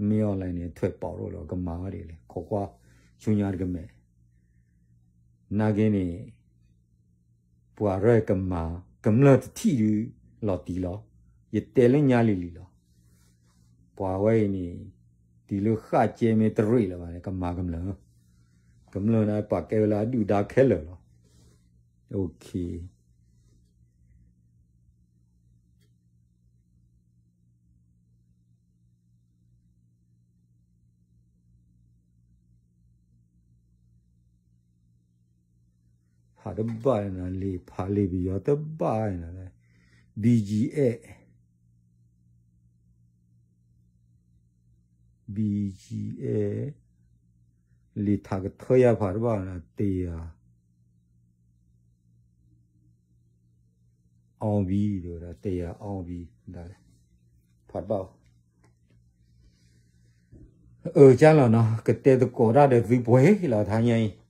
မ့ၢ်အီၤလဲၣ်န့ၣ် အထွဲးပီးတအိၣ်လၢၤဘၣ်, ကမၤဝဲဒ်လဲၣ် ခိးကွၢ်ဆူညါတကမဲာ် နာ်က့န့ၣ် ပှၤရဲၣ်ကမၤ ကမျၢၢ်တထံၣ်ဒုး လီၤတံၢ်လီၤ. ယတဲလၢညါလံၤလံၤလီၤ. ပှၤဝဲအံၤန့ၣ် တုၤလၢဃၣ်ကဲမ့ၢ်တရ့ၣ်လၢၤဘၣ်န့ၣ် ကမၤကမျၢၢ်, ကမျၢၢ်န့ၣ် ပှၤကဲဝဲလၢအဒုၣ်ဒါခဲလၢာ်လီၤ. ဖးတဘၣ်န့ၣ် လံာ်ဖးလံာ်ပယီၤတဘၣ်န့ၣ်, BGF, BGF လံာ်ထးကထၢယၤဖးတဘၣ်န့ၣ် တယၤ အောင်ပြီ တဲဝဲဒၣ် တယၤ အောင်ပြီ ဒၣ်လဲၣ် ဖးတဘၣ်ဘၣ်. အၢ ကၢ်လီၤနီၤ ကတဲသကိးတၢ်ဒီးသုပှဲၤလီၤ တဟါညါအံၤ,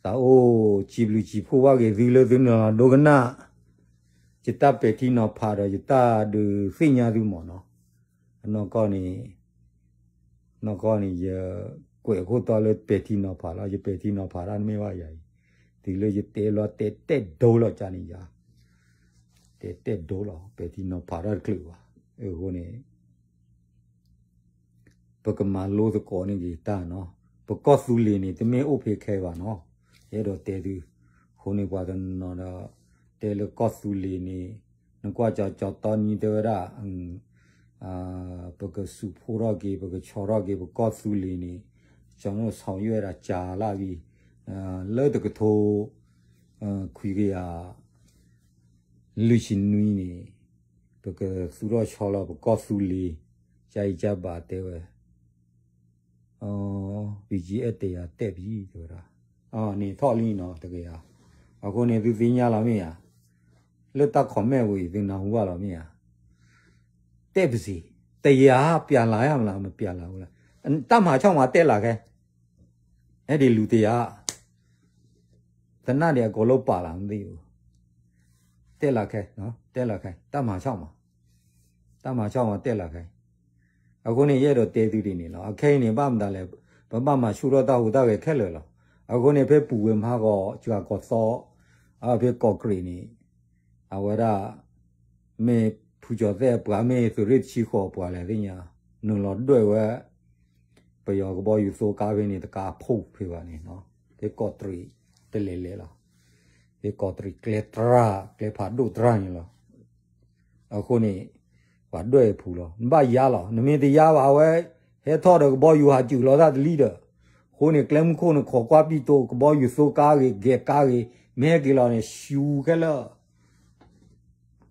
သးအိၣ်စံးဘျုးစံးဖှိၣ်ဘၣ်က့ၤသုလၢသုနီၤဒိကနၣ်, ယတၢ်ပဲာ်ထံနီၤဖးဒီး ယတၢ်ဒုးသ့ၣ်ညါသုမ့ၢ်နီၤ, အနီၢ်ကီၢ်န့ၣ် နီၢ်ကီၢ်န့ၣ် ယကွဲးခိၣ်တီလၢပဲာ်ထံနီၤဖးလီၤ, ယပဲာ်ထံနီၤဖးတၢ်တမ့ၢ်ဘၣ်ယၤအံၤ, တုၤလၢယတဲလီၤတဲာ်တဲာ်ဒိလီၤကၢ်န့ၣ်ယၤ, တဲာ်တဲာ်ဒိလီၤ ပဲာ်ထံနီၤဖးတၢ်တချုးဘၣ်, အဃိန့ၣ် ပကမၤလိသကိးန့ၢ်က့ၤတၢ်နီၤ, ပကီၢ်သူလ့ၤန့ၣ် တမ့ၢ်အိၣ်ဖဲခဲဘၣ်နီၤ, ယအဲၣ်ဒိးတဲသု, အဃိန့ၣ်ပှၤတနီၤဒီး တဲလၢကီၢ်သူလ့ၤန့ၣ်, နကွၢ်ကၠီကၠီတီနံၤတဲဝဲဒၣ် ပကစူးဖှိၣ်ထီၣ်က့ၤ ပကဆီထီၣ်က့ၤ ပကီၢ်သူလ့ၤန့ၣ်, ကၠီနီၣ်ဆီယွဲၣ်ဒၣ်ကၢ်လၢအံၤ, လၢတကထိ ခွံကယၤ လွံၢ်ဆံနွံန့ၣ်, ပကသူၣ်ထီၣ်ဆီလီၤ ပကီၢ်သူလ့ၤ, ကၢ်အံၤကၢ်ဘၣ်တဲဝဲ BGF တယၤတဲာ်ဖံ တဲဝဲဒၣ်, န့ၣ်ထီၣ်လံနီၤ တကယၤ, အဃိန့ၣ် သုသ့ၣ်ညါလီၤမ့ၢ်ဧါ, လၢတၢ် comment ဝံၤ သုနၢ်ဟူဘၣ်လီၤမ့ၢ်ဧါ, တဲာ်ပစံး, တယၤ ပျံၤလာယါမလား မပျံၤလာဘူးလား, တၢ်မၤဆီၣ်မၤတဲာ်လၢခဲ, ဟဲဒ်လူၤတယၤ သနာ်ဒ်အကိးလိပာ်လၢမသိဘူး, တဲလၢခဲ, တဲလၢခဲ တၢ်မၤဆီၣ်မၤ, တၢ်မၤဆီၣ်မၤတဲလၢခဲ, အဃိန့ၣ် ယအဲၣ်ဒိးတဲသုဒ်န့ၣ်လီၤ. အခဲအံၤန့ၣ် ဘၣ်မတၤလဲၣ်, ပဘၣ်မၤဆူၣ်ထီၣ်တၢ်ဟူးတၢ်ဂဲၤခဲလၢာ်လီၤ. အဃိန့ၣ် ဖဲပူၤဝဲမဟါဂီၤ စှၤကီၤသီ, ဖဲကီးတရံးန့ၣ်, အဝဲဒၣ် မ့ၢ်ဖုကၠီၤသဲၣ်အပှၤ မ့ၢ်သုးရ့ၣ်တဆံဃိးအပှၤလဲၣ်သ့ၣ်ညါ, နုာ်လီၤဒွဲၣ်ဝဲ ပယီၤကဘီယူၤသိကါဖဲန့ၣ် တကးအဖှိၣ်ဖဲဘၣ်န့ၣ်, ဖဲကီးတရံးတလဲၤလဲၤလီၤ. ဖဲကီးတရံးကျဲတြၢ် ကျဲဖးဒိၣ်တြၢ်န့ၣ်လီၤ. အဃိန့ၣ် ပှၤဒွဲၣ်ဖုးလီၤ. နဘၣ်ယါလီၤ. နမ့ၢ်တယါဘၣ် အဝဲဟဲထီၣ်ဒီးကဘီယူၤဟးစူၤလီၤတၢ်တလံဒီး, အဃိန့ၣ် ကျဲမုၢ်ခိၣ်န့ၣ် ခိးကွၢ်ပံၣ်တိာ် ကဘီယူၤသိကါဂ့ၤ ဂဲၤကါဂ့ၤ မ့ၢ်ဟဲက့ၤလီၤန့ၣ် ဆူခဲလၢာ်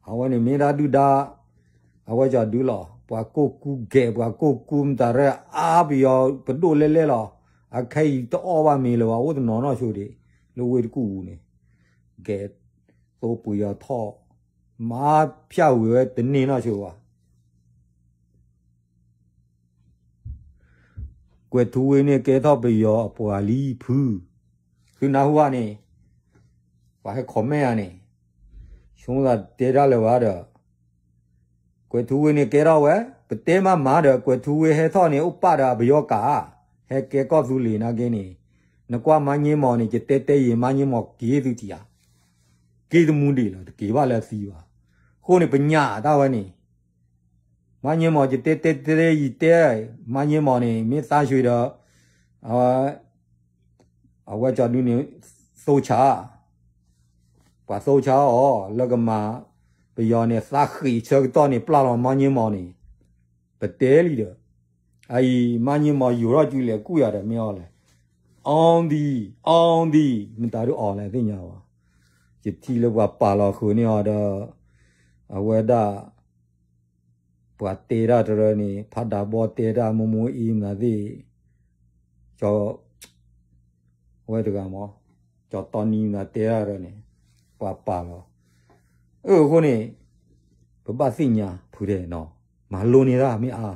အဝဲန့ၣ်မ့ၢ်ဒၣ်ဒုၣ်ဒါ, အဝဲကဒုလီၤ. ပှၤကိၢ်ကူဂဲၤ ပှၤကိၢ်ကူမတၤရဲၣ်အါ ပယီၤပဒိၣ်လဲလဲလီၤ. အခဲအံၤတအီၣ်ဘၣ်မ့ၤလၢၤဘၣ် အိၣ်တနီၤနီၢ်ဆိဒံး လၢဝ့ၢ်တကူၣ်ပူၤန့ၣ်, ဂဲၤသိပှ့ၤအီၤထီၣ်, မၤဖၠၣ်ဝံၤဝဲတန့ၢ်နီၢ်ဆိဘၣ်. ကွဲၤထူဝ့န့ၣ်ကဲထီၣ်ပယီၤအပှၤလံဖု, သုနၢ်ဟူဧါန့ၣ်, ပှၤဟဲ comment ဧါန့ၣ်, ဆိကမိၣ်သးတဲတၢ်လၢၤဘၣ်ဒီး, ကွဲၤထူဝ့န့ၣ်ကဲထီၣ်ဝဲ, ပတဲမးမၤဒီး ကွဲၤထူဝ့ဟဲထီၣ်န့ၣ် အိၣ်ပာ်ဒီးအပယီၤကး, ဟဲကဲကီၢ်သူလ့ၤနာ်က့န့ၣ်, နကွၢ်မါည့မီၤန့ၣ် ယတဲတဲယံာ် မါည့မီၤက့ၤသုတံၢ်ဧါ, က့ၤတမူဒံးလီၤ တက့ၤဘၣ်လၢအသံဘၣ်. အဃိန့ၣ် ပညၣ်တၢ်ဝဲန့ၣ် မါည့မီၤ ယတဲတဲတဲယံာ်တဲ, မါည့မီၤန့ၣ် မ့ၢ်သးဆွံဒီး, အဝဲကဒုန့ၣ် သိဆါ, ပှၤသိဆါအီၤ လၢကမၤ ပယီၤန့ၣ် သးဃံးဆၢကတီၢ်န့ၣ် ပျၢ်လီၤမါည့မီၤန့ၣ်, ပတဲလံဒီး, အအံၤ မါည့မီၤယိၤထီၣ်စုလဲၤကူၣ်ယၤဒီးမ့ၢ်အီၤလဲၣ်, အောင်သည် အောင်သည် မတၤဒုးအီၤလဲၣ်သ့ၣ်ညါဘၣ်. ယထံၣ်လၢပှၤပာ်လီၤဃုာ်န့ၢ်အီၤဒီး အဝဲဒၣ် ပှၤတဲတၢ်တရၢန့ၣ် ဖးဒးဘီတဲတၢ် မိၢ်မိၢ်အ့မနုၤသ့ၣ် ကၠီ အဝဲတဂၤမး ကၠီတီနံမနုၤတဲတၢ်တရၢန့ၣ် ပှၤပာ်လီၤ. အဃိန့ၣ် ပဘၣ်သ့ၣ်ညါဖုဒဲးနီၤ မၤလိန့ၢ်တၢ်မ့ၢ်အါ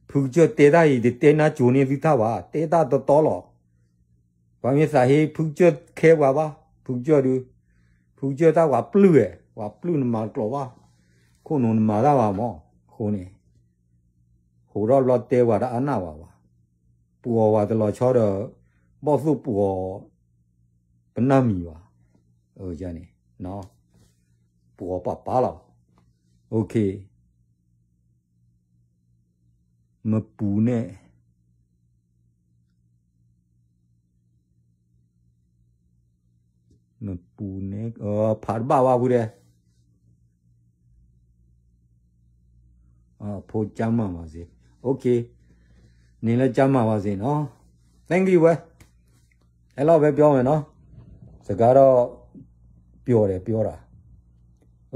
ဖုကစၢၢ်တဲတၢ်အံၤ တတဲနါကိၤန့ၢ်သုတၢ်ဘၣ် တဲတၢ်တတီလီၤ. ပှၤမ့ၢ်သးဟ့ ဖုကစၢၢ်ခဲပှၤဘၣ် ဖုကစၢၢ်ဒုး ဖုကစၢၢ်တၢ်ပှၤပျုၢ်ဝဲ ပှၤပျုၢ်နမၤတကျိၤဘၣ် ခိၣ်နူာ်နမၤတၢ်ဘၣ်မး အဃိန့ၣ် ဟိးထီၣ်ဘျီတဲပှၤတအါနၢ်ဘၣ်ဘၣ် ပှီၤပှၤတလီၤဆီဒီး ဘီၣ်သိၣ်ပှီၤ ပနၢ်မံၤဘၣ် န့ၣ် ပှီၤပာ်ပာ်လီၤ OK မပူၤန့ၣ် မပူၤန့ၣ် ဖးတဘၣ်ဘၣ်ဖုဒဲး ဖိကၢ်မၤဘၣ်စ့ OK န့ၣ်လၢကၢ်မၤဘၣ်စ့နီၤ thank you ဝဲ အဲၣ်လီၤဖဲပျီမဲာ်နီၤ စကားတော့ ပျီၤတယ် ပျီၤတာ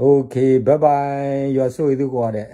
OK bye bye ယွၤဆိၣ်ဂ့ၤသုကိးဂၤဒဲး